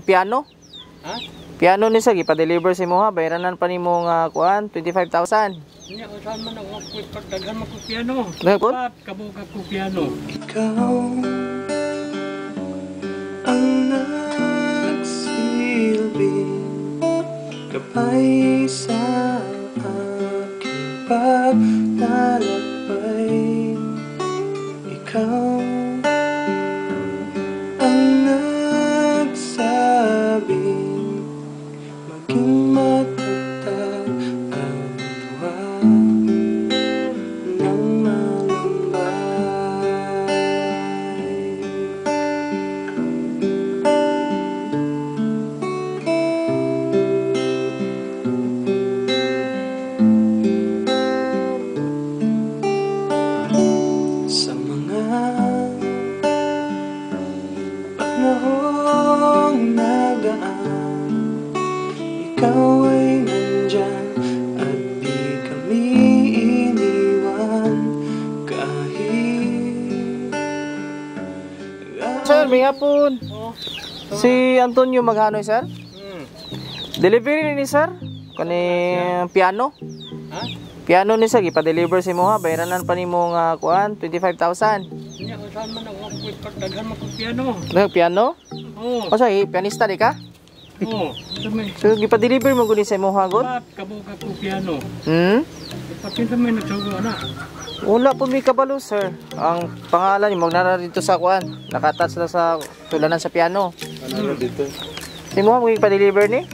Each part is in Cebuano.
Piano? Ha? Piano ni sir, gipa-deliver si mo ha, bayranan pa nimo nga kuan, 25,000. Nya usahan man ako pagdaghan man ko piano. Daghan? Pat kabuga ko piano. Ikaw ang nagsilbing gabay sa aking paglalakbay. Ikaw ang nagsabing maging matatag at huwag nang malambay. Sa mga panahong nagdaan, ikaw ay nandyan at di kami iniwan kahit Sir, may hapon. Si Antonio Maghanoy, sir? Delivery ni sir? Kani piano? Ha? Piano ni sir, gipa-deliver si mo ha, bayranan pa nimo nga kuan, 25,000. Nya usahan man ako pagdaghan man ko piano. Daghan piano? Oo. O say, pianista di ka? Oo. So gipa-deliver mo guni sa imo ha gud? Pat kabuga ko piano. Patin sa may nagsugo na. Wala po mi kabalo, sir. Ang pangalan nimo magnara dito sa kuan, nakatouch na sa tulanan sa piano. Ano dito? Si mo mo gipa-deliver ni?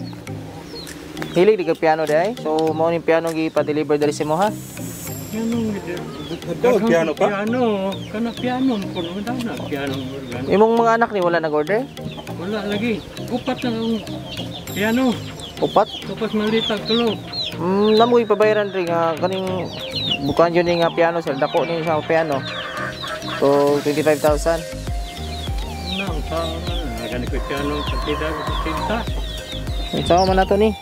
Hilig di ka piano day. So mao ning piano gipa-deliver diri si mo ha. Piano. Daghan piano pa? Piano, kana piano ko no na piano. Imong mga anak ni wala nag-order? Wala lagi. Upat lang ang piano. Upat? Tapos malitag tulo. Namo ipabayaran rin nga kaning bukan yun nga piano sir, dako ni sa piano. So 25,000. Na usaha man gani ko piano partida ko tinta. Unsa man nato ni?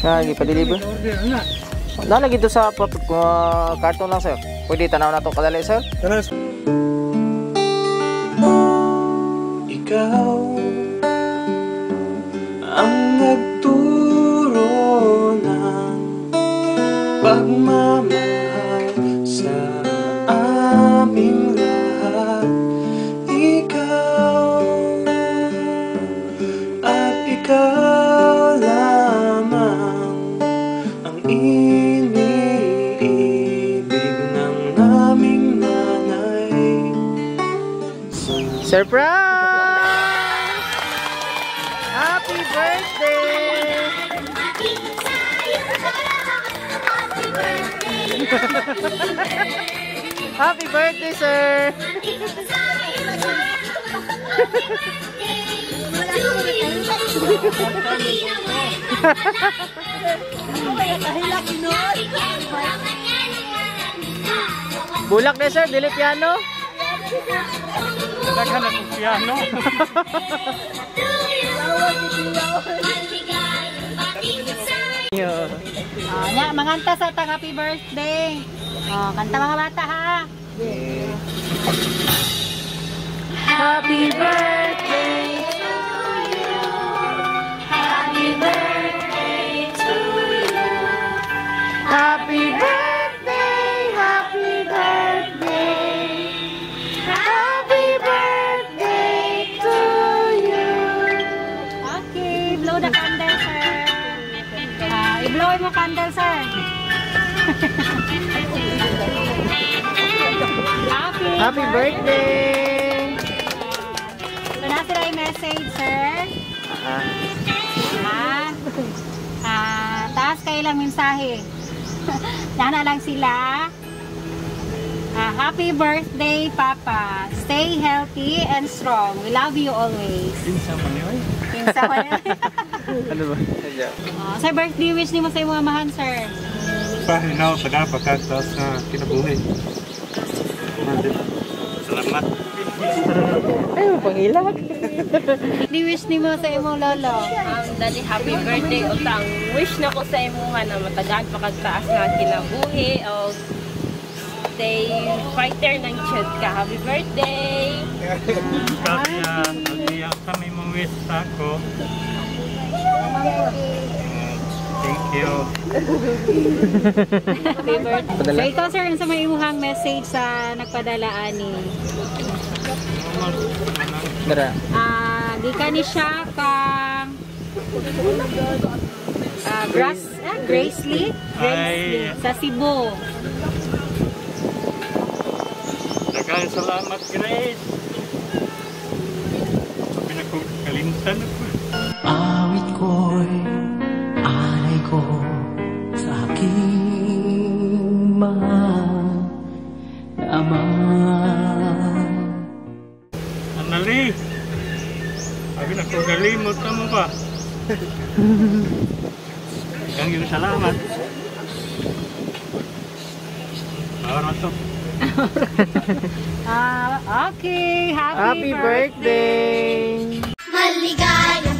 Nga gipa-deliver. Order na. Nala gito sa karton lang sir. Pwede tanaw na to kadali sir. Ikaw ang nagturo ng pagmamahal sa aming lahat. Ikaw at ikaw lamang ang iniibig ng aming nanay. Surprise! Happy birthday! Happy birthday, sir! Bulak na, sir. Dili piano. Daghan na kong piano. Nya, manganta sa tang happy birthday. Oh, kanta mga bata ha. Happy birthday to you. Happy birthday to you. Happy birthday, happy birthday. Happy birthday to you. Okay, blow the candle, sir. I-blow mo candle, sir. Happy birthday! So, nasa na yung message, sir. Taas kayo lang mensahe. Nana lang sila. Happy birthday, Papa. Stay healthy and strong. We love you always. Kinsa man yun? Kinsa man yun? Ano ba? Sir, birthday wish ni mo sa imong amahan, sir. Pahinaw sa pagkataas na kinabuhi. Salamat. Ay, pangilak. Birthday wish ni mo sa imong lolo. Dali, happy birthday utang. Wish na ko sa imuha na matagaan pa kag taas nga kinabuhi o stay fighter ng chud ka. Happy birthday! Kaya sa may mga pag-wish sa ako. Thank you. Happy birthday. Padala. So ikaw, sir, unsa may imuhang message sa nagpadala ani? Dara. Ah, gikan ni siya kang Grace Lee. Grace Lee Ay. sa Cebu. Daghang salamat, Grace. Pinakakalimtan ako. Awit ko'y alay ko sa aking mahal na ama. Anali! Sabi na ko, galimot na mo ba? Daghang yung salamat. Para to. Ah, okay, happy Happy birthday! Maligayang